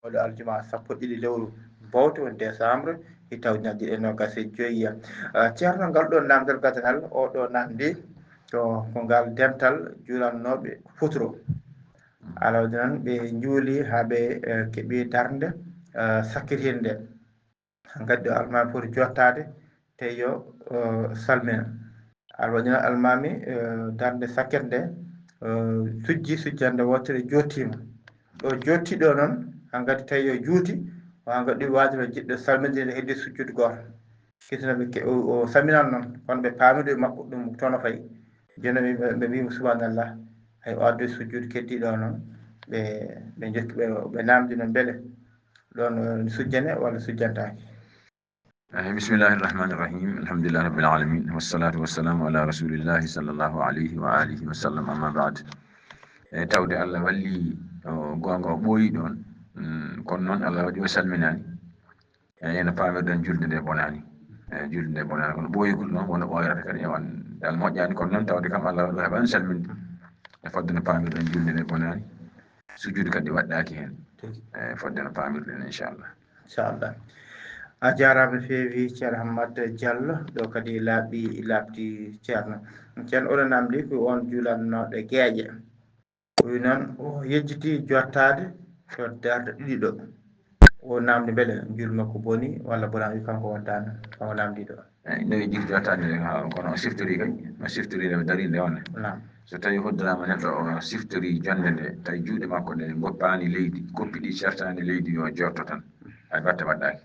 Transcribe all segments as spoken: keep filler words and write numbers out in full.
Oɗo aljuma sappo ɗiɗi lewru bowto, woni décembre, hitaw ñaɗi e nogas e joyi. Ceerno, ngal ɗo namdal gadanal, oɗo namdi to ko ngal dental juulannooɓe futuro. Alawde noon ɓe njuuli haa ɓe keɓi darnde sakkitinde. Ngaddi o almaami foti jottaade tawi yo salmina. Alwaɗino almaami darnde sakket nde sujji sujjande wootere jottiima. Ɗo jotti ɗo noon, hankadi tawi yo juuti, o hankadi waajino jiɗɗo salminde nde heddi sujjude gooto. Kisno ɓe o salminan noon, kono ɓe paamii ɗo e makko ɗum tono fayi. Jooni ɓe mbiimo subhanallah, hay o addoyi sujjude keddiiɗo o noon, ɓe ɓe jokki ɓe ɓe naamndi noon mbele ɗoon sujjane walla sujjantaake. Eh, bismillahi irrahmani irrahim, alhamdulillahi rabbil alamin, wassalatu wassalamu ala rasulillahi sallallahu alayhi wa alihi wa sallam, amma baad. E tawde Allah walli o goonga o ɓooyi ɗoon. Mm, kono noon Allah waɗi o salminaani. E ena paamirɗen julde nde bonaani. E julde nde bonaani kono ɓooyugol noon wona ɓooyrata kadi ewan dal moƴƴaani, kono noon tawde kam Allah waɗi o heɓaani salminde. E fodde no paamirɗen julde nde bonaani. Sujuudu kadi waɗɗaaki heen. E fodde no paamirɗen inchallah. Inchallah. A jaaraama feewi Ceerno Hammat Diallo, ɗo kadi laaɓi laaɓti Ceerno. Ceerno oɗo namdi ko on juulannooɗo geeƴe. Wi noon o yejjiti jottaade to darɗe ɗiɗi ɗo. O namdi mbele juul makko boni walla bonaani, kanko waddano kanko namdi ɗo. Eyi, nde jikki jottaade nde ha kono o siftori kay, o siftori nde o dari nde on. Naam. So tawi hoddirama neɗɗo o siftori jonde nde, tawi juuɗe makko ɗe goppaani leydi, koppi ɗi certaani leydi yo jotto tan. Hay batte waɗɗaaki.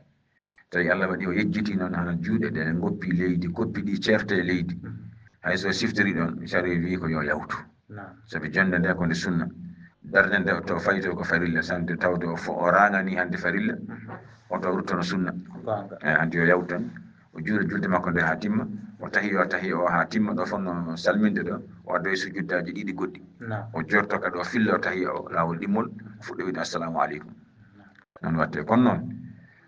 Tawi Allah waɗi o yejjiti noon hana juuɗe ɗe goppi leydi, koppi ɗi certe leydi. Hay so siftori ɗon, sariya wi ko yo yawtu. Naam. Sabi jonde nde ko nde sunna. Darde nde to fayto ko farilla, sante tawde o fo o rangani hande farilla. Oto ruttono sunna. Goonga. Eh, hande yo yawtu tan. O juula julde makko nde ha timma. O tahi o tahi o ha timma ɗo fof no salminde ɗo. O addoy sujuddaji ɗiɗi goɗɗi. Naam. O jorto kadi o filla o tahi o lawol ɗimmol. Fuɗɗo wiide assalamu aleykum. Noon watte kono noon.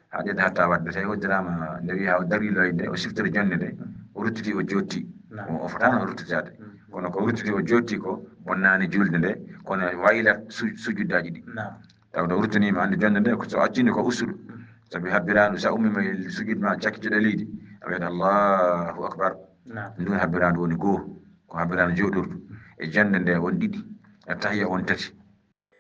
Haa ƴetta hatta wadde tawi hoddirama nde wi ha o dari loy nde o siftori jonde nde. O ruttiti o jotti. Naam. O o fotano o ruttitade. Mm. Kono ko ruttiti o jotti ko bonnani julde nde, kono waylat su- sujuddaji ɗi. Naam. Tawde o ruttinima ande jonde nde ko so accini ko usuɗo. Mm. Sabi habbirandu sa ummima e sujud ma cakkijoɗa leydi, a wiyata Allahu akbar. Naam. Ndun habbirandu woni goo, ko habbirandu joɗordu. E jonde nde won ɗiɗi, e tahiya won tati.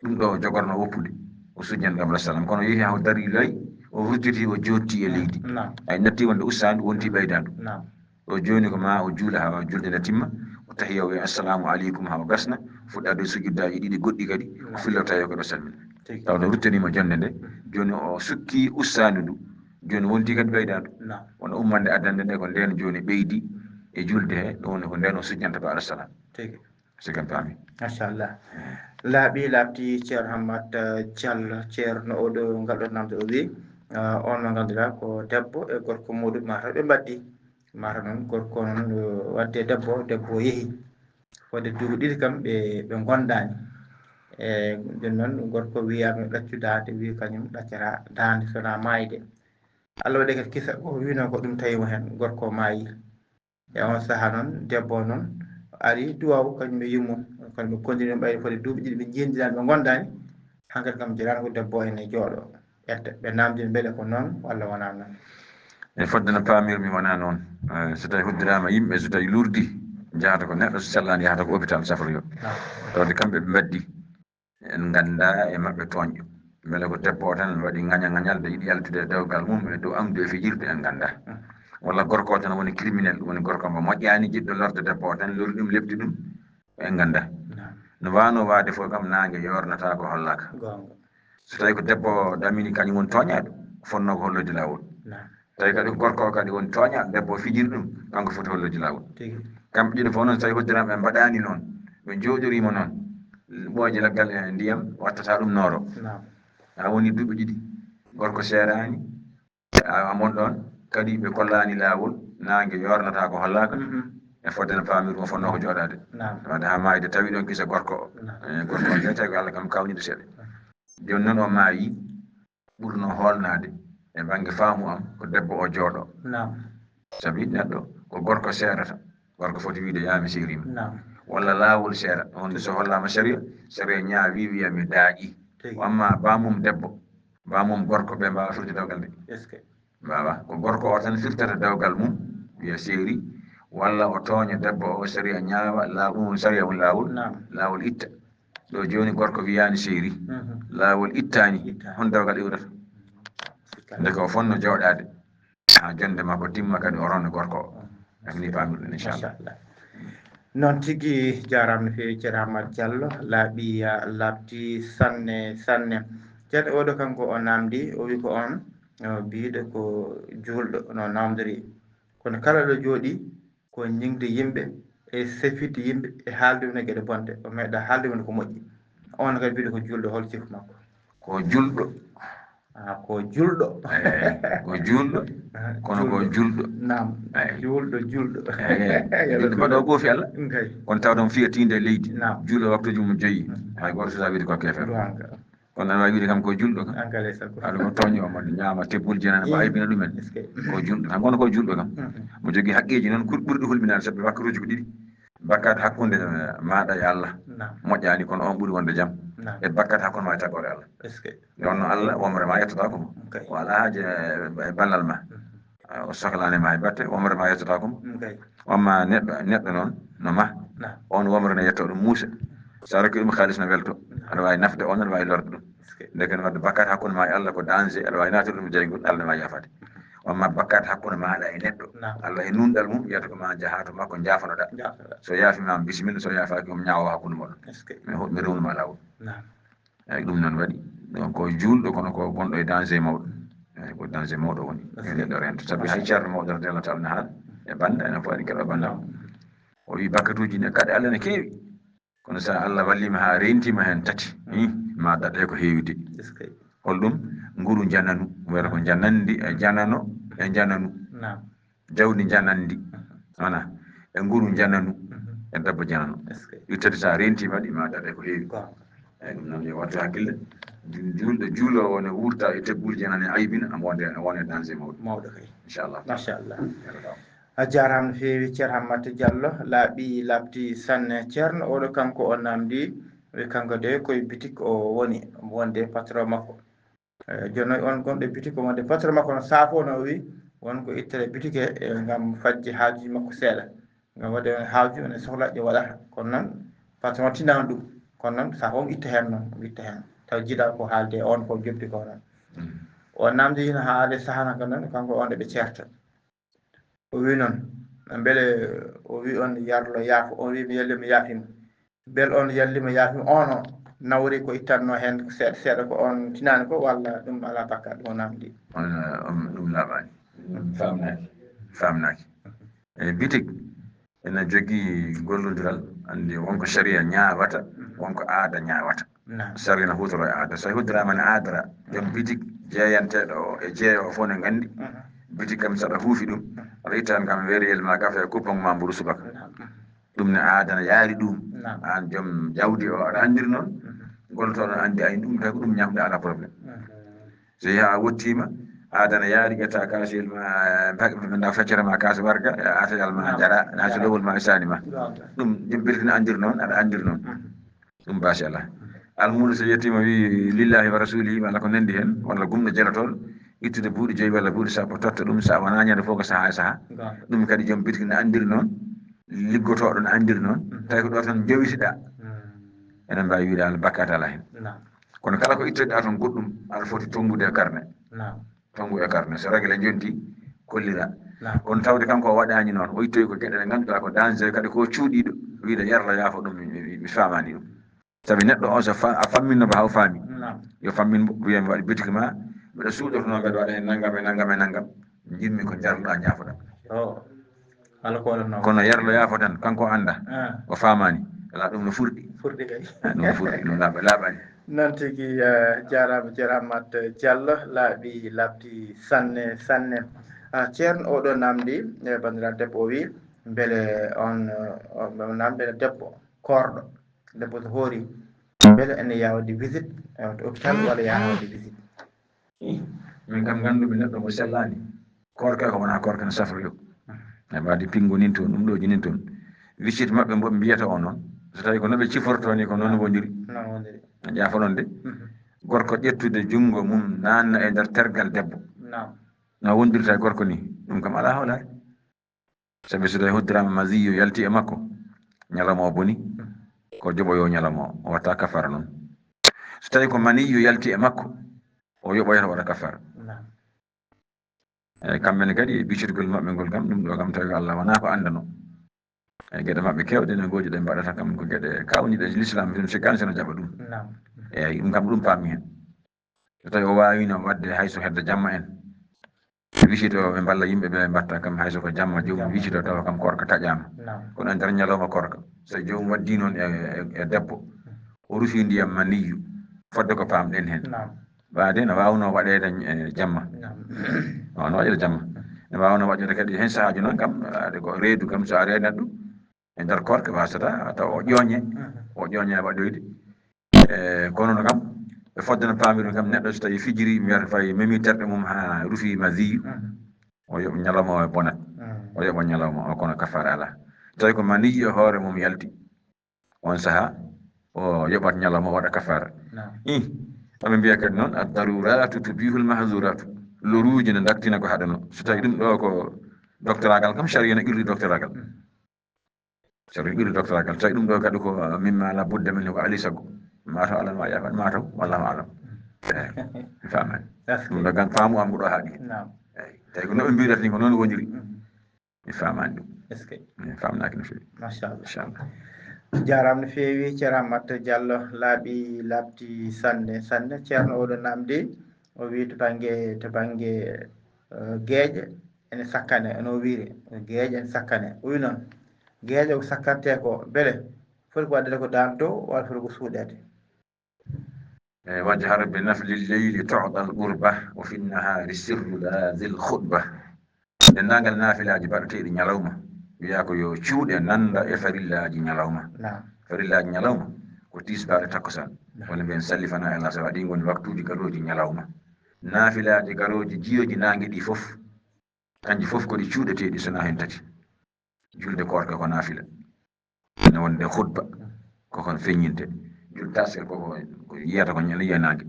Ɗum ɗo o jogorno woppude, o sujjan qabla salam, kono yehi ha o dari loy, o ruttiti o jotti e leydi. Naam. Ay natti wonde ussandu wonti ɓeydandu. Naam. Ɗo joni ko ma o juula ha julde nde timma, o tahiya o wiya assalamu aleykum ha o gasna, fuɗɗa ɗo sujuddaji ɗiɗi goɗɗi kadi, o filla tawi ko ɗo salmina. Tigi. Tawde ruttanima jonde nde, joni o sukki ussandu ndu, joni wonti kadi ɓeydandu. Naam. Wona ummande addande nde ko nden joni ɓeydi e julde he, ɗum woni ko nden o sujjanta ba alayhi salam. Tigi. Sikan paami. Machallah. Laaɓi laaɓti Ceerno Hammat Diallo, Ceerno oɗo ngal ɗo namde o wi on mo ngannduɗaa ko debbo e gorko muɗum mataw ɓe mbaddi, mataw noon gorko noon wadde debbo, debbo yehi fodde duuɓi ɗiɗi kam ɓe ɓe ngondaani. E ɗum noon gorko wiyaama ɗaccu daande, wi kañum ɗaccata daande so wonaa maayde. Allah waɗi kadi kisa o wino ko ɗum tawi mo heen, gorko maayi. E on saha noon debbo noon ari duwaw kañum e yummum, kono ɓe kondini ɗum ɓayde foti duuɓi ɗiɗi ɓe jeendiɗani ɓe gondani. Hankadi kam jirani ko debbo ene jooɗo ƴetta ɓe namdin beele ko noon walla wona noon. E fodde no pamirmi wona noon. Eh, so tawi hoddirama yimɓe so tawi lurdi jahata ko neɗɗo, so sellani yahata ko hôpital safroyo. Tawde kamɓe ɓe mbaddi. En nganndaa e maɓɓe tooñɗo. Mbele ko debbo o tan waɗi ŋaña-ŋañal, ɓe yiɗi yaltude e dewgal mum e dow amdu e fijirde, en nganndaa. Walla gorko o tan woni criminel, woni gorko mo moƴƴaani, jiɗɗo lorde debbo o tan, lori ɗum, lepti ɗum, en nganndaa. No waano waade fof kam, naange yoornataa ko hollaaka. So tawii ko debbo o damini kañum woni tooñaaɗo, fotnoo ko holloyde laawol. Tawi kadi ko gorko o kadi woni tooña debbo o fijiri ɗum, kanko foti holloyde laawol. Kamɓe ɗiɗo fof noon so tawi hoddirama ɓe mbaɗani noon, ɓe jooɗorima noon, ɓooyde leggal e ndiyam wattata ɗum nooro. A woni duuɓi ɗiɗi gorko seerani, a mon ɗon kadi ɓe kollani laawol, nangue yornata ko hollaka. E fodde no pamirɗum o fotno ko jooɗade. Wadde ha mayde tawi ɗon kisa gorko o. E gorko o nde tawi ko Allah kam kawnide seeɗa. Joni noon o maayi, ɓurno hoolnaade e bannge faamu am ko debbo o jooɗo. Sabi neɗɗo ko gorko seerata, gorko foti wiide yaa mi seeriima. Walla laawol seera, wonde so hollaama sariya, sariya ñaawi wiya mi daaƴi. Amma baamum debbo, Mbaa mum gorko ɓe mbaawa firde dewgal nde? Est-ce que? Mbaawa. Ko gorko o tan firtata dewgal mum, wiya seeri, walla o tooña debbo o, sariya ñaawa, laa, ɗum woni sariya woni laawol, Naam. laawol itta. Ɗo jooni gorko wiyaani seeri, Mhm. laawol ittaani, Ittaani. Hon dewgal iwrata? Sikka. Nde ko o fonno jooɗaade. Haa jonnde makko timma kadi o rona gorko o. Mhm. Ak ni paamirɗen, inchallah. Machallah. Noon tigi, jaaraama no feewi, Ceerno Hammat Diallo, laaɓi, ah, laaɓti sanne, sanne. Ceerno, oɗo kanko o naamndi, o wi ko on, o biiɗo ko juulɗo, no naamndori. Kono kala ɗo jooɗi, ko ñiŋde yimɓe, e sefitde yimɓe, e haalde ɗum e geɗe bonde. O meeɗa haalde ɗum ko moƴƴi. On kadi biiɗo ko juulɗo, hol sifa makko? Ko juulɗo. Ah, ko juulɗo. Eey, ko juulɗo, kono ko juulɗo. Naam. Eey. Juulɗo, juulɗo. Eey, eey. Juulɗo mbaɗo goofi Allah. Eey. Kono tawde omo fiya tiinde e leydi. Naam. Juulɗo waktuuji mum joyi. Mhm. Hay gooto sosa wiide ko keefeero. Goonga. Kono aɗa waawi wiide kam ko juulɗo kam. Ankale sago. Aɗa ko tooño mo ñaama tebbol jenana ko Eey. aybina ɗumen. Est-ce que? Ko juulɗo tan, kono ko juulɗo kam. Mhm. Mo jogii haqqeeji noon kur-, ɓurɗi hulminaade sabu wakkatuuji ko ɗiɗi. Bakkaat hakkunde, eh, maaɗa e Allah. Naam. Moƴƴaani, kono on ɓuri wonde jam. Naam. E bakkaat hakkunde ma e tagore Allah. Est-ce que? Nde wonno Allah, womre ma yettata ko mo. Ok. O alaa haaje, eh, e ballal ma. Mhm. Ah, o sohlaani ma e batte, womre ma yettata ko mo. Ok. O amma neɗɗo, neɗɗo noon, no ma. Naam. On womre ne yetto ɗum muusa. So a rokki ɗum kaalis no welto. Naam. Aɗa waawi nafde on, aɗa waawi lorde ɗum. Est-ce que? Ndeke no wadde bakkaat hakkunde ma e Allah ko danger, aɗa waawi naatude ɗum e jayngol, Allah ne waawi yaafaade. O amma bakkaat hakkunde maaɗa e neɗɗo. Naam. Allah e nunɗal mum wiyata ko ma jaha to makko jaafanoɗa. Jaafanoɗa. So yaafi ma bisimilla, so yaafaaki mo ñaawo hakkunde moɗon. Est-ce que? Mi ho-, mi rewnu ma laawol. Naam. Eey, ɗum noon waɗi. Donc ko juulɗo kono ko gonɗo e danger mawɗo. Eey, ko danger mawɗo woni. Est-ce que? E neɗɗo rento. Sabi hay Ceerno mawɗo radiallahu taala anhu haala e bannda, ene fo waɗi keɗo bannda. Naam. O wi bakkatuuji ne kaɗe Allah ne keewi. Kono so Allah walliima haa reentima heen tati, Hmm. hi, ma daɗe ko heewde. Est-ce que? Holɗum? Nguru jananu, wiyata ko janandi, e janano, e jananu. Naam. Jawdi janandi, Mhm. wona, e nguru jananu, Mhm. e debbo janano. Est-ce que? Ittati so a reentima ɗi, ma daɗe ko heewi. Goonga. Eey, ɗum noon yo wattu hakkille. Ju-, juulɗo, juuloowo ne wuurta e tebbul janani aybina, amo wonde, wonde danger mawɗo. Mawɗo kay. Inchallah. Machallah. Yarata. A jaaraama no feewi, Ceerno Hammat Diallo, laaɓi, laaɓti sanne. Ceerno, oɗo kanko o naamndi, wi kanko de koye bitik o woni, wonde patron makko. Eh, jooni noon on gonɗo bitik o wonde patron makko no saafono, o wi won ko ittere bitik he, eh, ngam fajji haajuji makko seeɗa. Ngam waɗde on haaju, ene sohla ɗi waɗata. Kono noon, patron tinaano ɗum. Kono noon, saafa o itta heen noon, o itta heen. Taw jiɗa ko haalde on ko jobdi ko noon. Mm. O naamndi hino haali sahana ko noon, kanko on ɗo ɓe ceerta. O wi noon, mbele o wi on yarlo yaafo, o wi mi yalli mi yaafima. Bel on yalli mi yaafima, on o nawri ko ittanno heen seeɗa seeɗa ko on tinaani ko, walla ɗum alaa bakkaat, ɗum o naamndi? On, on ɗum laaɓaani. Ɗum faamnaaki. Faamnaaki. E bitik ene jogii gollondiral, anndi wonko sariya ñaawata, wonko aada ñaawata. Naam. Sariya no huutoro e aada. So a huutoraama ne aadara, joom bitik jeeyanteeɗo o e jeeyo o fof ne nganndi. Mhm. Bitik kam so aɗa huufi ɗum, Mhm. aɗa itta heen kam weriyel ma kafe e kuppon ma mburu subaka. Naam. Ɗum ne aada ne yaari ɗum. Naam. Aan joom jawdi o aɗa anndiri noon. Mhm. Gollotooɗo ne anndi ay ɗum tawi ko ɗum ñaamɗa alaa problème. Mhm. So yaha a wottiima, aada ne yaari ƴetta kaasiyel ma, eh, mbaɗ-, mbaɗa feccere ma kaas warga, eh, aasayal ma Naam. jara, Jara. naasilowol ma e saani ma. Naam. Ɗum joom bitik ne anndiri noon, aɗa anndiri noon. Mhm. Ɗum baasi alaa. Almuudo so yettiima wi lillahi wa rasulihi walla ko nanndi heen, walla gumɗo jelotooɗo, ittude buuɗi joyi walla buuɗi sappo totta ɗum, so a wonaa ñande fof ko sahaa e sahaa. Goonga. Ɗum kadi joom bitik ne anndiri noon, liggotooɗo ne anndiri noon, Mhm. tawi ko ɗo tan jowitiɗaa. Mhm. Eɗen mbaawi wiide Allah bakkaat alaa heen. Naam. Kono kala ko ittoɗaa toon goɗɗum, aɗa foti tonngude e karne. Naam. Tonngu e karne. So règle jonti, kollira. Naam. Kono tawde kanko o waɗaani noon, o ittoyi ko geɗe ɗe ngannduɗaa ko danger, kadi ko cuuɗiiɗo, wiide yarlo yaafo ɗum, mi, mi, mi faamaani ɗum. Sabi neɗɗo o so fa-, a famminno mo haa o faami. Naam. Yo fammin mo, wiya mi waɗi bitik ma, mbeɗa suuɗotonoo mbeɗa waɗa heen nanngam e nanngam e nanngam. Njiɗmi ko njarluɗaa njaafoɗaa. Yo. Kala ko waɗatnoo. Kono yarlo yaafo tan, kanko annda. Ah. O faamaani. Alaa ɗum no furɗi. Furɗi kay. Ah, ɗum no furɗi, ɗum laaɓa-, laaɓaani. Noon tigi, eh, jaaraama, Ceerno Hammat Diallo, laaɓi, laaɓti sanne, sanne. Ah, Ceerno, oɗo naamndi, eh, banndiraaɗo debbo o wi, mbele on, eh, on naamndi mbele debbo koorɗo, debbo so hoori, mbele ene yaha waɗde visite, eh, to hôpital walla yaha waɗde visite? Ih, min kam nganndumi neɗɗo mo sellaani. Koorka ko wonaa koorka no safroyo. E mbaadi pinngo nin toon, ɗum ɗooji nin toon. Visite maɓɓe mbo ɓe mbiyata o noon. So tawi ko no ɓe cifortoo ni ko noon woniri. Noon woniri. A ƴaafa ɗon de. Mhm. gorko ƴettude junngo mum naanna e nder tergal debbo. Naam. No wondirta e gorko ni, ɗum kam alaa hawlaare. Sabi so tawi hoddiraama maziyu yalti e makko, ñalawma o boni, ko joɓoyo ñalawma o, o watta kafara noon. So tawi ko maniyu yalti e makko, o yoɓoyata waɗa kafara. Naam. Eyyi, kamɓe ne kadi e biccitgol maɓɓe ngol kam, ɗum ɗo kam tawi Allah wonaa ko anndano. Eyyi, geɗe maɓɓe keewɗe ne gooji ɗe mbaɗata kam ko geɗe kawniɗe l'islam, ɗum si kan seno jaɓa ɗum. Naam. Eyyi, ɗum kam ɗum paami heen. So tawi o waawino waɗde hay so hedde jamma en. Wisito ɓe mballa yimɓe ɓe mbatta kam hay so ko jamma joomum wisito tawa kam korka taƴaama. Naam. Kono e nder ñalawma korka. So joomum waddi noon e, e, e debbo. O rufi ndiyam maniyu. Fodde ko paamɗen heen. Naam. Waade no waawnoo waɗeede e jamma. Naam. No waawnoo waɗeede jamma. No waawnoo waɗeede kadi heen sahaaji noon kam, waade ko reedu kam so a reenat ɗum. E nder korka wasata tawa o ƴooñe. Mhm. O ƴooñe waɗoyde. E, kono no kam, ɓe fodde no paamiri kam neɗɗo so tawi fijiri, mi wiyata fayi memi terɗe mum haa rufi maziyu. Mhm. O yoɓa ñalawma o e bonat. Mhm. O yoɓa ñalawma o kono kafara alaa. Tawi ko maniyu e hoore mum yalti. On saha, o yoɓat ñalawma, o waɗa kafara. Naam. Ih, aɓe mbiya kadi noon, ad-daruratu tubihul mahzuratu. Loruuji ne ndaktina ko haɗano. So tawi ɗum ɗo ko doctoragal kam, sharia ne ƴurri doctoragal. Mm. Sharia ƴurri doctoragal. So tawi ɗum ɗo kadi ko, uh, mimma la budda min ko ali sago. Mataw alam wa yafan, mataw, wallahu alam. Eh, mi faamani. Ɗum ɗo gan faamu am ko ɗo haaɗi. Naam. Eyi. Tawi ko no ɓe mbirata ni ko noon woniri. Mm. Mi faamaani ɗum. Est-ce que? Mi faamnaaki no feewi. Machallah. Machallah. Jaaraama no feewi, Ceerno Hammat Diallo, laaɓi laaɓti sanne, sanne. Ceerno oɗo namdi, o wi to bannge, to bannge, eh, geeƴe ene sakkane, no wiiri, geeƴe ene sakkane. O wi noon, geeƴe ko sakkante ko, bele foti ko waɗde ko daan dow, walla foti ko suuɗeede? E, wajhar bi nafli leyli tu'tal qurba, wa fi nnahaari sirru la zil khutba. Denndaangal naafilaaji baɗeteeɗi ñalawma, wiyaa ko yo cuuɗe nannda e farillaaji ñalawma. Naam. Farillaaji ñalawma ko tisbaar e takkusaan. Naam. Walla mbiyen sallifana e lasara, ɗi ngoni waktuuji garooji ñalawma. Naafilaaji garooji jiyooji naange ɗi fof, kanji fof ko ɗi cuuɗeteeɗi, so wonaa heen tati. Julde koorka ko naafila. No wonde khutba, ko kon feññinte. Julde taske ko, ko, ko yiyata ko ñande yiyanaange.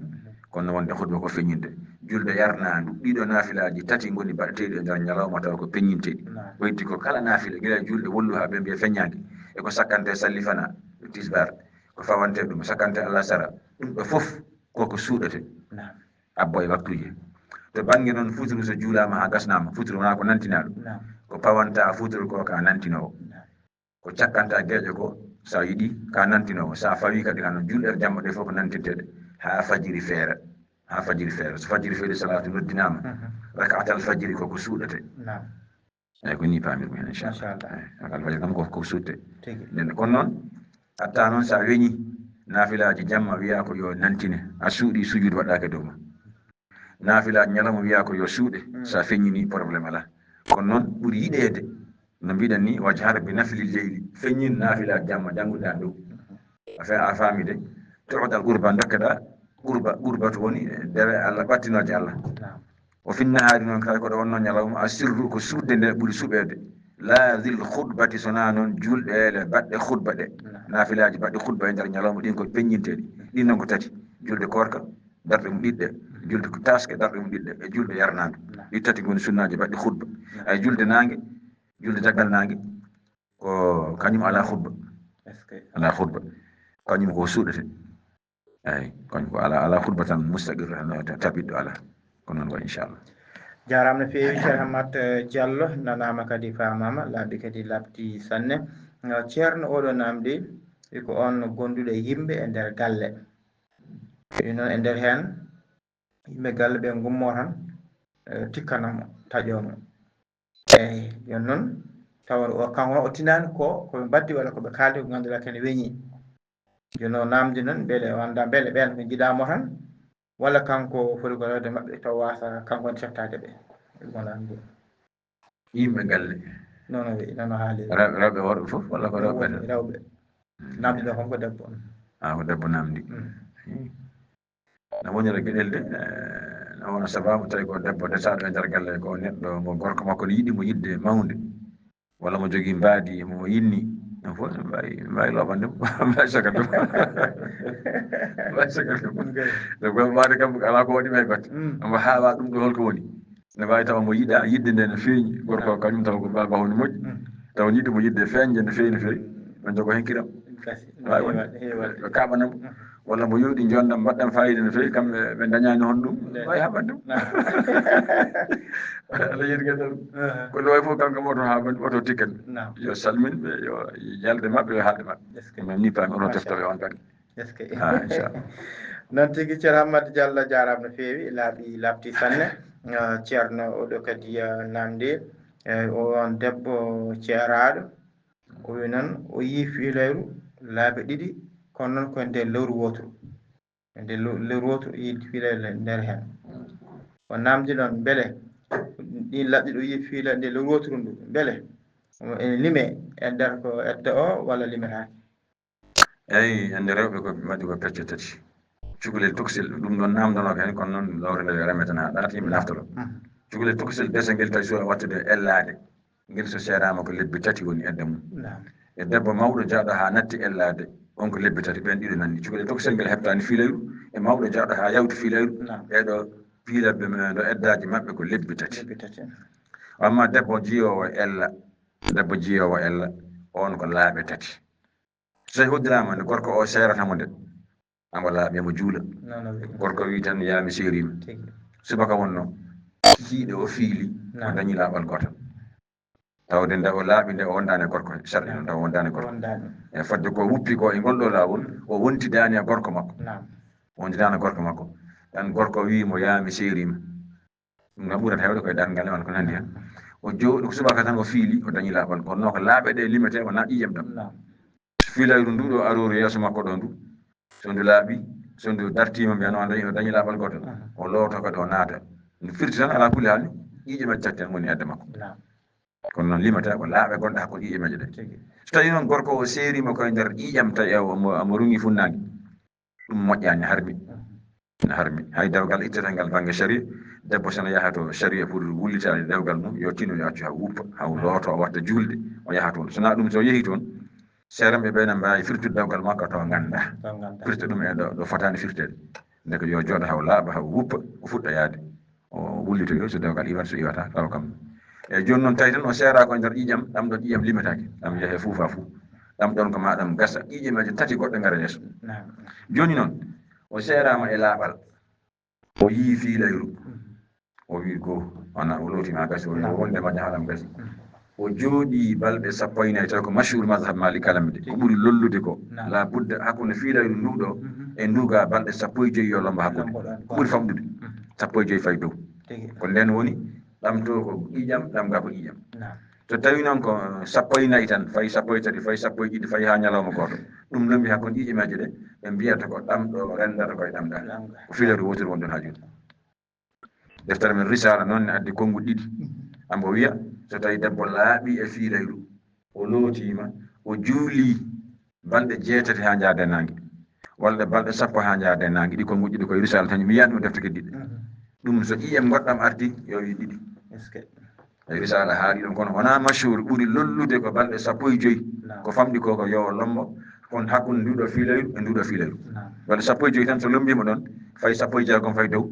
Kono no wonde khutba ko feññinte. Julde yarnaandu, ɗiɗo naafilaaji tati ngoni baɗeteeɗi e nder ñalawma tawa ko peññinteeɗi. Naam. Ɓeydi ko kala naafila, gila julde wollu haa ɓe mbiya feññaange. E ko sakkante sallifana, tisbaar. Ko fawante ɗum, sakkante alasara. Ɗum ɗo fof ko ko suuɗete. Naam. Abbo e waktuuji. To bannge noon futuru so juulaama haa gasnaama, futuru wonaa ko nantinaaɗo. Naam. Ko pawanta futuru ko ka nantinoowo. Naam. Ko cakkanta geeƴe ko, so a yiɗi, ka nantinoowo. So a fawi kadi, ka noon, julɗe jamma ɗe fof ko nantirteeɗe haa fajiri feera. Haa fajiri feera. So fajiri feeri, salaatu noddinaama, mhm, rakaatal fajiri ko ko suuɗete. Naam. Eeyi, ko nii paamirmi heen, inchallah. Machallah. Eeyi, rakaatal fajiri kam ko, ko suuɗte. Tigi. Nden, kono noon, hatta noon, so a weñii naafilaaji jamma, wiyaa ko yo nantine. A suuɗii, sujuudu waɗaaka e dow ma. Naafilaaji ñalawma wiyaa ko yo suuɗe, mm, so a feññinii, problème alaa. Kono noon, ɓuri yiɗeede, no mbiɗen ni, wajhar bi nafli leyli, feññin naafilaaji jamma, jannguɗaa dow. A fe-, a faami de, tu'tal qurba, ndokkeɗaa qurba, qurbatu woni dewe Allah, ɓattinooje Allah. Naam. O fi nnahaari noon, kala ko ɗo wonnoo ñalawma, a sirru ko suuɗde nde ɓuri suuɗeede. Laa zil khutbati, so wonaa noon julɗeele baɗɗe khutba ɗe. Naam. Naafilaaji baɗɗi khutba e nder ñalawma, ɗin ko peññinteeɗi. Ɗin noon ko tati, julde koorka, darɗe mum ɗiɗɗe, julde ko taaske, darɗe mum ɗiɗɗe, e julde yarnaande. Naam. Ɗi tati ngoni sunnaaji baɗɗi khutba. Naam. Ay julde naange, julde caggal naange, ko kañum alaa khutba. Est-ce que? Alaa khutba. Kañum ko suuɗete. Eeyi, kañum ko alaa, alaa khutba tan mustaqirra, tan ta-, tabiɗɗo alaa. Ko noon wayi, inchallah. Jaaraama no feewi, Ceerno Hammat, eh, Diallo, nanaama kadi, faamaama, laaɓi kadi, laaɓti sanne. Eh, Ceerno oɗo namdi, wi ko on gonduɗo e yimɓe e nder galle. Wi noon e nder heen, yimɓe galle ɓe ngummo tan, eh, tikkana mo, taƴoo mo. Eeyi, jooni noon, tawa o, kanko noon o tinaani ko, ko ɓe mbaddi walla ko ɓe kaaldi ko ngannduɗaa kene weñii. Jooni o namdi noon, mbele o anndaa mbele ɓeen ko njiɗaa mo tan, walla kanko foti ko rewde maɓɓe, taw waasa kanko woni ceftaade ɓe. Ɗum o namdi. Yimɓe galle. Noon o wi-, noon o haali. Rew-, rewɓe worɓe fof, walla ko rewɓe tan? Rewɓe. Mm. Namdi ɗo kam ko debbo. Ah, ko debbo namdi. Mm. Hmm. No wonira geɗel de, eh, no wona sababu tawi ko debbo desaaɗo e nder galle, ko neɗɗo mo gorko makko ne yiɗi mo yiɗde mawnde, walla mo jogii mbaadi mo yinni, Ɗum fof ne mbaawi, mbaawi looɓande mo, mbaawi sokande mo. Mbaawi sokande mo. Ɗum koye mbaade kam, alaa ko waɗi mi hay batte. Omo haaɓa ɗum ɗo holko woni. Ne mbaawi tawa mo yiɗa, yiɗde nde no feeñi. Gorko o kañum tawa ko baaba o no moƴƴi. Tawa yiɗde mo yiɗde feeñde no feewi, no feewi. Ɓe njogo heen kiram. Waawi wonde. Ɓe kaaɓana mo. Walla mo yooɗi njonndam mbaɗɗam faayiida no feewi, kamɓe ɓe ndañaani hono ɗum. Mbaawi haɓande mo. Allah yeɗi gadal. Ko ɗo wayi fof kanko mo oto haɓande, oto tikken. Yo salmin ɓe, yo yalde maɓɓe, yo haalde maɓɓe. Min ni paami onon teftoɓe on kadi. Est-ce que Ah, inchallah. Noon tigi, Ceerno Hammadi Diallo, jaaraama no feewi, laaɓi laaɓti sanne. Ah, Ceerno oɗo kadi ah, namdi, eh, o on debbo ceeraaɗo, o wi noon o yii fiilayru laabi ɗiɗi, kono noon ko e nder lewru wooturu. E nder lew- lewru wooturu o yii fiilayru e nder heen. O namdi noon mbele ɗin laabi ɗiɗi o yii fiilayru nder lewru wooturu ndu, mbele omo ene lime e nder ko edda o walla limetaake? Eyi, hannde rewɓe ko mbaɗi ko pecce tati. Cukalel tokosel, ɗum ɗon naamndanooka heen, kono noon lowre nde remete na ɗaati, mi naftoro. Cukalel tokosel desagel tawi suwa wattude ellaade. Ngel so seeraama ko lebbi tati woni edda mum. E debbo mawɗo jaaɗo haa natti ellaade, on ko lebbi tati, ɓeen ɗiɗo nanndi. Cukalel tokosel ngel heɓtaani fiilayru, e mawɗo jaaɗo haa yawti fiilayru, ɓeeɗo piilabbe men ɗo eddaaji maɓɓe ko lebbi tati. Amma debbo jiyoowo ella, debbo jiyoowo ella, on ko laaɓe tati. So tawi hoddiraama nde gorko o seerata mo nde, amo laaɓi amo juula. Gorko wii tan yaa mi seeriima. Subaka wonno kikiiɗe o fiili o dañi laaɓal gootal. Tawde nde o laaɓi nde o wondaani e gorko, sarɗi noon taw o wondaani e gorko. E fodde ko wuppi ko e ngol ɗo laawol, o wontidaani e gorko makko. O wontidaani e gorko makko. Tan gorko wii mo yaa mi seeriima. Ɗum kam ɓurata heewde koye darngal e walla ko nanndi heen. O jooɗi ko subaka tan o fiili o dañi laaɓal. Kono noon ko laaɓe ɗe limetee wonaa ƴiiƴam tan. So fiilayru ndu ɗo aroru yeeso makko ɗo ndu, so ndu laaɓi, so ndu dartiima mbiya noon dañi o dañi laaɓal gootal, o looto kadi o naata. Ndu firti tan alaa kulli haali ƴiiƴe majje tati tan woni edda makko. Kono noon limetee ko laaɓe gonɗe hakkunde ƴiiƴe majje ɗe. So tawii noon gorko o seeriima koye nder ƴiiƴam tawi omo omo rungi funnaange, ɗum moƴƴaani, harmi. Ina harmi. Hay dewgal ittata ngal bannge sariya, debbo so no yaha to sariya pour wullitaade dewgal mum, yo tino, yo accu haa wuppa, haa looto, o watta juulde, o yaha toon. So naa ɗum, so o yehii toon, seeranɓe ɓee na mbaawi firtude dewgal makko taw nganndaa. Firta ɗum e ɗo ɗo fotaani firteede. Ndeke yo jooɗo haa laaɓa, haa wuppa, o fuɗɗa yahde. O wullitoyo so dewgal iwata, so iwata tawa kam. Eyi, jooni noon tawi tan o seeraa ko e nder ƴiiƴam, ɗam ɗon ƴiiƴam limetaake, ɗam yehee fuufa fuu. Ɗam ɗon ko maa ɗam gasa, ƴiiƴe majje tati goɗɗe ngara yeeso. Jooni noon o seeraama e laaɓal, o yii fiilayru, o wii goo, wona o looti maa gasi, o wii wonde majje haa ɗam gasi. O jooɗii balɗe sappo e nayi, tawi ko mashhur mazhab Malik kala mide. Ko ɓuri lollude ko, la budda hakkunde fiilayru ndu ɗo e ndu ga balɗe sappo e joyi yo lombo hakkunde. Ko ɓuri famɗude, sappo e joyi fayi dow. Ko ndeen woni ɗam to ko ƴiiƴam, ɗam ga ko ƴiiƴam. So tawi noon ko sappo e nayi tan, fayi sappo e tati, fayi sappo e ɗiɗi, fayi haa ñalawma gooto, ɗum lombi hakkunde ƴiiƴe majje ɗe, ɓe mbiyata ko ɗam ɗo renndata koye ɗam ga. Ko fiilayru wooturu wonɗon haa jooni. Deftere men Risaala noon ne addi konnguɗi ɗiɗi. Ambo wiya, so tawi debbo laaɓi e fiilayru, o lootiima, o juulii balɗe jeetati haa njaade naange, walla balɗe sappo haa njaade naange, ɗi konnguɗi ɗiɗi koye Risaala tan, mi yiyaani ɗum defte keddiiɗe. Ɗum so ƴiiƴam goɗɗam arti, yo wi ɗiɗi. E Risaala haali ɗum, kono wonaa mashhur, ɓuri lollude ko balɗe sappo e joyi. Ko famɗi ko, ko yo o lombo, kono hakkunde nduɗo fiilayru e nduɗo fiilayru. Balɗe sappo e joyi tan so lombiima ɗon, fayi sappo e jeegom fayi dow,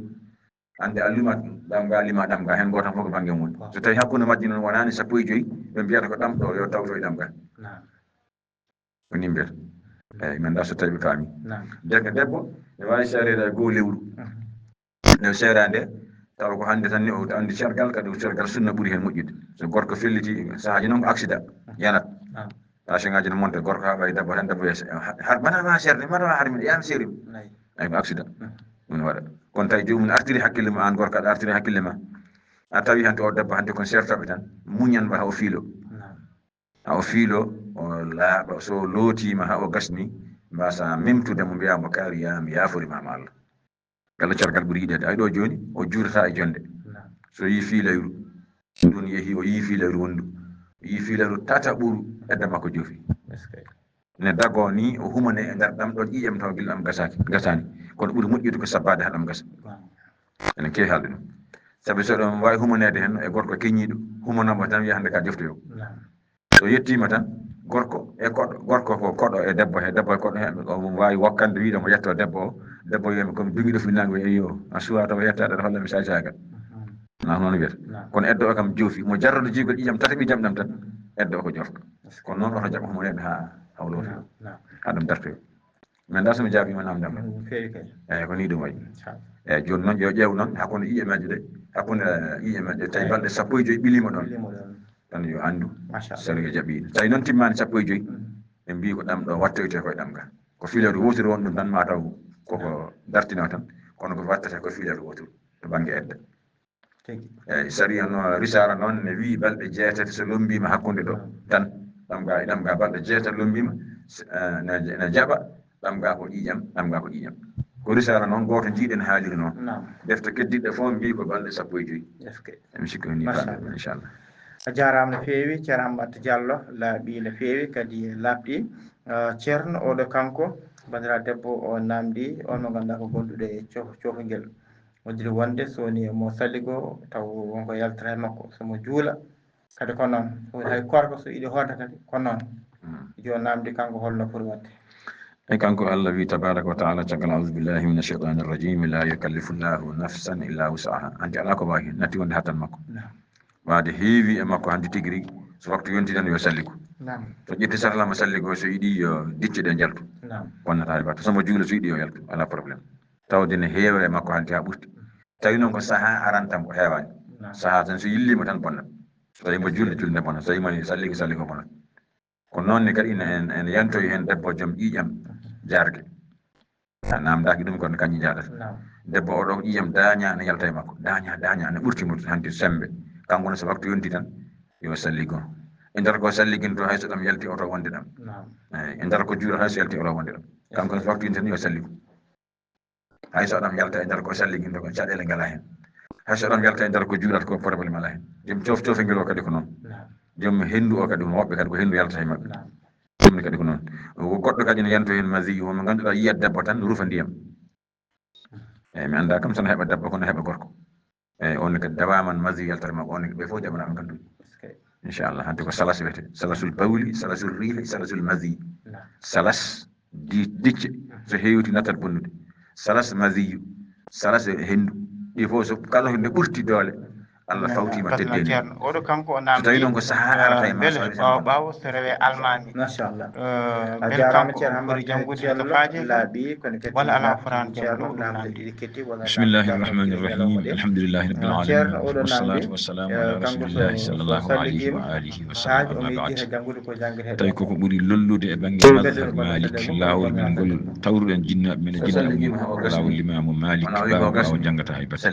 hannde a limat ɗam ga, lima ɗam ga, heen gooto tan fof ko bannge mum. So tawi hakkunde majji noon wonaani sappo e joyi, ɓe mbiyata ko ɗam ɗo yo tawto e ɗam ga. Ko nii mbiyata. Eeyi, mi anndaa so tawi ɓe paami. Ndeke debbo ne waawi seereede e goo lewru. Nde o seeraa nde, tawa ko hannde tan ni o anndi cergal, kadi ko cergal sunna ɓuri heen moƴƴude. So gorko felliti, sahaaji noon ko accident, yanat. Tension ngaaji no monte, gorko haa ɓay debbo tan, debbo yeeso. Har mbaɗa ma seerde, mbaɗa ma har mbiɗa yaami seeri. Eeyi, ko accident. Ɗum waɗa. Kono tawi joomum artiri hakkille ma, aan gorko aɗa artiri hakkille ma. A tawi hannde o debbo hannde kon seertooɓe tan, muñan mba haa o fiilo. Haa o fiilo, o laaɓa, so o lootiima haa o gasni, mbaasaa memtude mo, mbiyaa mo kaari yaa mi yaaforiima ma Allah. Kala cergal ɓuri yiɗeede. Ay ɗo jooni, o juurata e jonde. So yii fiilayru, ndun yehi, o yii fiilayru wondu. O yii fiilayru tataɓuru, edda makko joofi. Ne dagoo ni, o humane e nder ɗam ɗon ƴiiƴam tawa gila ɗam gasaaki, gasaani. Kono ɓuri moƴƴude ko sabbaade haa ɗam gasa. Enen keewi haalde ɗum. Sabi so ɗum waawi humaneede heen e gorko keñiiɗo, humanoomo tan wiya hannde ka joftoyo. So yettiima tan, Gorko e koɗo, gorko ko koɗo e debbo he, debbo e koɗo he, o waawi wokkande wiide mo yetto debbo o, debbo wiya mi ko mi duŋiiɗo fuɗnaange, eyyo, a suwaa tawa yettaade, aɗa holla mi saay-saayagal. Na noon wiyata. Kono eddo o kam joofi, mo jarruɗo jiigol ƴiiƴam tataɓi jam ɗam tan, eddo o ko joofɗo. Kono noon oto jaɓo mo reende haa hawloto. Haa ɗum dartoyo. Min da so mi jaabiima naamndal ma. Ɗum feewi kay. Eeyi, ko nii ɗum wayi. Inchallah. Eeyi, jooni noon yo ƴeew noon hakkunde ƴiiƴe majje ɗe, hakkunde ƴiiƴe majje, tawi balɗe sappo e joy ɓiliima ɗoon. Tan yo anndu. Machallah. Sariya jaɓiino. Tawi noon timmaani sappo e joy, ɓe mbii ko ɗam ɗo wattoytee koye ɗam ga. Ko fileeru wooturu won ɗum tan, maa taw koko dartinoo tan, kono ko wattata ko fileeru wooturu to bannge edda. Tigi. Eeyi, sariya no, risaala noon ne wiyi balɗe jeetati so lommbiima hakkunde ɗo tan, ɗam ga e ɗam ga balɗe jeetati lommbiima, s-, eh, ne, ne jaɓa, ɗam ga ko ƴiiƴam, ɗam ga ko ƴiiƴam. Ko risaala noon gooto njiiɗen haaliri noon. Naam. Defte keddiɗɗe fof mbii ko balɗe sappo e joy. Eske. Emi sikki ko nii. Machallah. Balɗe, inchallah. A jaaraama no feewi, Ceerno Ammata Diallo, laaɓi no feewi, kadi laaɓɗi. Ah, Ceerno, oɗo kanko, banndiraaɗo debbo o naamndi, on mo ngannduɗaa ko gonduɗo e coof-, coofngel. Waɗiri wonde so woni mo salligo, taw wonko yaltata e makko, so mo juula. Kadi ko noon, so woni hay koorka so yiɗi hoorde kadi, ko noon. Mm. Yo naamndi kanko holno foti waɗde. E kanko Allah wi tabaraka wa taala caggal, "Auzu billahi mina shaytani rajim, la yukallifu llahu nafsan illa wusaha." Hanti alaa ko waawi heen, natti wonde hattan makko. Naam. Waade heewi e makko hanti tigi rigi, so waktu yonti tan yo salligo. Naam. So ƴetti sarla ma salligo, so yiɗi yo dicce ɗe njaltu. Naam. Wonnata hay batte. So mo juula so yiɗi yo yaltu, alaa problème. Tawde ne heewa e makko hanti haa ɓurti. Tawi noon ko sahaa aranta mbo heewaani. Naam. Sahaa tan so yilliima tan bonnat. So tawi mbo julde, julde bonnat. So tawi mo salligo, salligo bonnat. Ko noon ne kadi ina en, en yantoyi heen debbo joom ƴiiƴam jaarge. A naamndaaki ɗum, kono kañum njaadata. Naam. Debbo oɗo ko ƴiiƴam daaña ne yalta e makko. Daaña, daaña ne ɓurti mo hanti semmbe. Kanko ne so waktu yonti tan, yo salligo. E nder ko salliginto hay so ɗam yalti oto wonde ɗam. Naam. Eeyi, e nder ko juurata hay so yalti oto wonde ɗam. Kanko ne so waktu yonti tan yo salligo. Hay so aɗa yalta e nder ko salliginto ko caɗeele ngalaa heen. Hay so aɗa yalta e nder ko juurat ko problème alaa heen. Joom coof coofe ngel o kadi ko noon. Naam. Joom henndu o kadi, woɓɓe kadi ko henndu yalta e maɓɓe. Naam. Ɗum ne kadi ko noon. Ko goɗɗo kadi ne yanto heen masiyu, mo ngannduɗaa yiyat debbo tan rufa ndiyam. Eeyi, mi anndaa kam so no heɓa debbo, kono heɓa gorko. Eeyi, on ne kadi dawaaman masiyu yaltata makko, on ne ɓe fof jaɓanaama kanduji. Inchallah, hanti ko salas wiyete. Salasul bawli, salasul riihi, salasul masiyu. Naam. Salas di-, dicce, so heewti nattat bonnude. Salas masiyu, salas henndu. Ɗi fof so kala nde ɓurti doole, Allah fawtiima teddeendi. Oɗo kanko o naamndi, so tawi noon ko sahaa arata e mbele ɓaawo, ɓaawo so rewee almaami. Machallah. Eh, a mbele jaaraama kanko Ceerno Ammata Diallo, laaɓi, kono kadi walla alaa foraani Ceerno, naamnde ɗiɗi ketti, walla bismillahi rahmani rahim. Alhamdulillahi rabbil alamin. Wassalatu wassalamu ala rasulillahi sallallahu alayhi wa alihi wa sallam. Amma ba'd. Tawi koko ɓuri lollude e bannge mazhab Malik, laawol men ngol tawruɗen jinnaaɓe men e jinna mum, laawol limaamu Malik, ɓaawo ɓaawo janngata hay batte.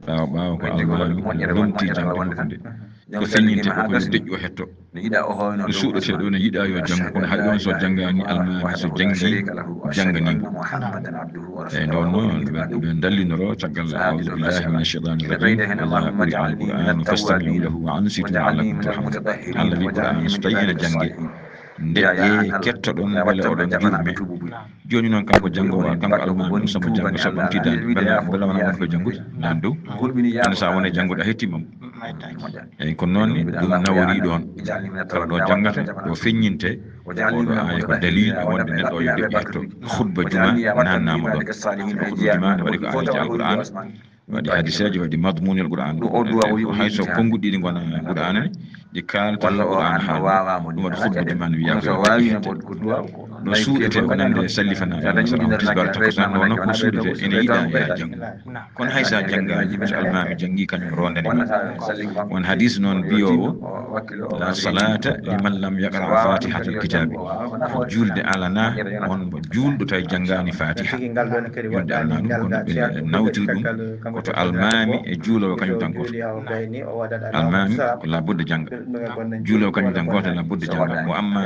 Ɓaawo ɓaawo ko almaami lomti jannde makko nde. Ko feññinte ko ko yo deƴƴo hetto. Ɗo suuɗetee ɗo ne yiɗaa yo janngu, kono hay ɗoon so janngaani almaami so janngi, jannganiimo. Eeyi, nde wonnoo ɓe, ɓe dallinoro caggal, "Auzu billahi mina shaytani rajim, wa idha quri'a al-Qur'anu fastami'u lahu wa ansitu la'allakum turhamun." Allah wi Qur'aana so tawi ene jannge, ndeƴƴee, kettoɗon, mbele oɗon jurme. Jooni noon kanko janngoowo, kanko almaami, so mo janngo, so ɓamti daande, mbele, mbele wona wonko janngude, naan dow. Kono so a wonii janngude, a hettiima mo. Eeyi, kono noon ne, ɗum naworii ɗoon. Kala ɗo janngata, ɗo feññinte, oɗo aaya ko dalil wonde neɗɗo o yo deƴƴo hetto. Khutba juma naannaama ɗoon. Khutba juma ne waɗi ko aayeeje Alqur'aan, waɗi hadiseeje, waɗi madmunul Qur'aan. Hay so konnguɗi ɗi ngona Qur'aana ne, ɗi kaalta Qur'aana haala. Ɗum waɗi khutba juma ne wiyaa ko yo deƴƴo hetto. Ɗo suuɗetee ko nande sallifanaaɓe, masalan, tisbaar, takkusaan, ɗo wona ko suuɗetee, ene yiɗaa yaa janngu. Kono hay so a janngaani, so almaami janngii, kañum roondani ma. Won hadis noon biyoowo, "La salata liman lam yaqra fatihatal kitabi." Ko juulde alanaa on mo juulɗo tawi janngaani Fatiha. Juulde alanaa ɗum, kono ɓe nawti ɗum ko to almaami e juuloowo kañum tan gooto. Almaami ko labudde jannga. Juuloowo kañum tan gooto labudde jannga. Mo amma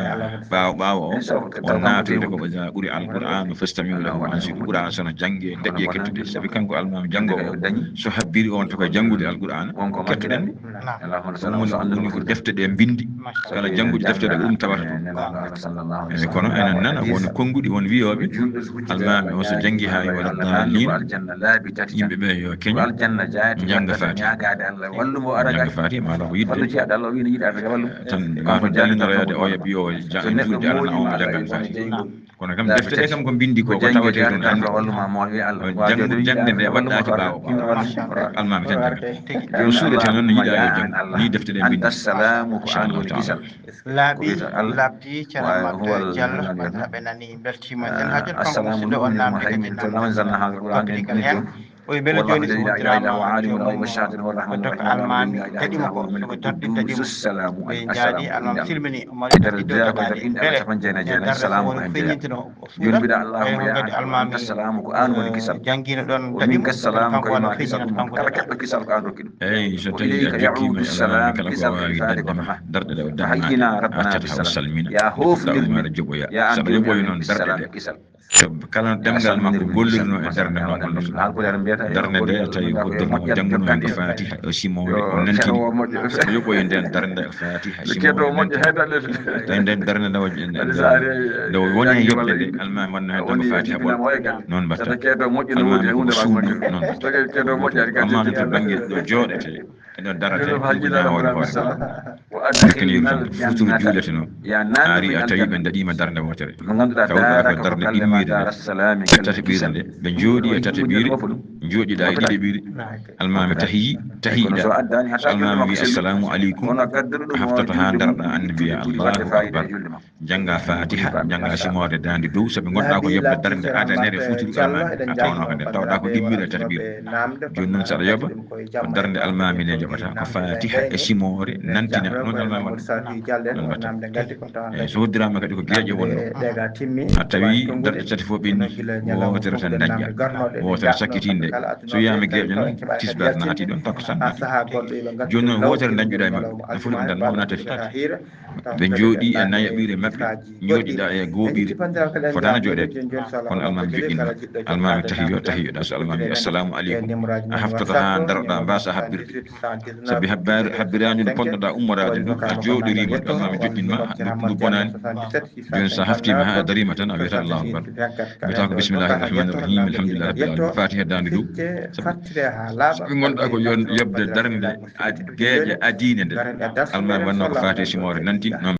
ɓaawo ɓaawo o, on naatoyta ko ɓe quri al-Qur'anu fastami'u lahu wa ansitu. Qur'aana so no jannge, deƴƴee kettude. Sabi kanko almaami janngoowo, so habbiri on to ko janngude Alqur'aana, kettuɗen. Ɗum woni, ɗum woni ko defte ɗe mbinndi. Kala janngude defte ɗe, ko ɗum tawata toon. Eeyi, kono enen nana won konnguɗi, won wiyooɓe, almaami o so janngi haa wala daalin, yimɓe ɓe yo keño, njannga Faatiha. Njannga Faatiha, maa taw ko yiɗde. Tan ma to dalinorayade oya ɓiyo jangjuuɗe alana omo jaggan fati. Kono kam defte ɗe kam ko mbindi ko ko tawate toon hannde. Janngu jangde nde waɗɗaaki ɓaawo ɓaawo. Almaami tan jaggan. Yo suuɗete noon no yiɗa yo janngu ni defte ɗe mbindi. Assalamu ko an woni kisal. Laaɓi laaɓdi ceerno Amat Diallo, ɓe ɓe nani mbeltiima en haa jooni. Kanko musidɗo on naamni kadi naamne. Heen o e mbele jooni so wondirama joomum ko dokka almaami daɗimo ko soko tardi daɗimo. Ɓe njaadi almaami silmini omo ɗiɗo dagaani mbele darde so woni feññintino o suuɗa. Ɓe on kadi almaami jangino ɗon daɗimo kanko wano feññinata kanko daɗa. Eyi so tawi a jokkiima e almaami kala ko waawi daɗde ma darɗe ɗe o darnaade a accata o salmina. Umara joɓoya saɗa yoɓoyo noon darɗe ɗe. Kala ɗemngal makko gollirno e darnde makko darnde nde tawi hoddirno jannguno heen ko fatiha o simoore o nantini. Saɗa yoɓoye nden darnde fatiha simoore nantini. Tawi nden darnde nde nde woni e yoɓde nde almaami wanno heen tan ko fatiha ɓol. Noon mbatta almaami koko suuɗi noon mbatta. Amma noon to bannge ɗo jooɗete eɗo darate ñaawore hoore. Arkinir tan futuru juuleteno ari a tawi ɓe daɗima darnde wotere tawɗa ko darnde ɗimmire nde e tataɓire nde ɓe jooɗi e tataɓire jooɗiɗa e ɗiɗaɓire. Almaami tahiyi tahiɗa so almaami wi assalamu aleykum a haftata ha darɗa annabiya allahu akbar. Jannga fatiha jannga simoore daande dow sabi gonɗa ko yobde darnde adanere futuru almaami a tawnaka nden tawɗa ko ɗimmire tataɓire. Jooni noon saɗa yoɓa ko darnde almaami nde joɓata ko fatiha e simoore nantina noon almaami waɗa noon mbatta. Eyi so hoddirama kadi ko geeƴe wonno a tawi darɗe tati fof ɓenni wotere tan dañƴa wotere sakkitinde so wiyama geeƴe noon tisbar naati ɗon takkosan naati. Jooni noon wotere dañƴuɗa e maɓɓe no foti ɗum tan mawna tati tati. Ɓe njooɗi e nayaɓire maɓɓe njooɗiɗa e gooɓiri fotana jooɗeede. Kono almaami joƴƴinma almaami tahiyo tahiyoɗa so almaami wi assalamu aleykum a haftata ha daroɗa mbasa habbirde. Sabi habbiraani no ponnoɗa ummoraade ndu a jooɗoriima almaami joƴƴinma ndu bonaani. Jooni so a haftiima haa a dariima tan a wiyata allahu akbar. Mbiyata ko bismillahi irrahmani irrahim alhamdulillahi rabbil alamin fatiha daande dow. Sabi ɓe ngonɗa ko yon yoɓde darnde geeƴe adiine nde almaami wanno ko fatiha simoore nantin noon.